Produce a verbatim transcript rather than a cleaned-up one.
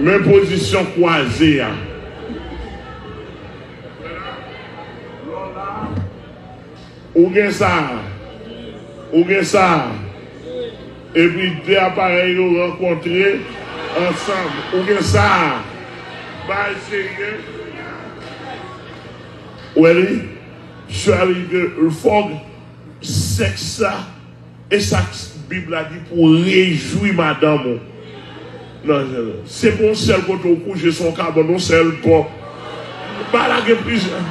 Men pozisyon kwaze a. Ou gen sa. Ou gen sa. Epi de aparèy yo rankontre ansanm. Ou gen sa. Bay serye. Ou wè li? Sè Alide Fòg, sèks sa, e sa Bib la di pou rejwi madanm ou. Non, se pou yon sèl kote ou kouche, se yon kabann, yon sèl bò. Pa lage plizyè.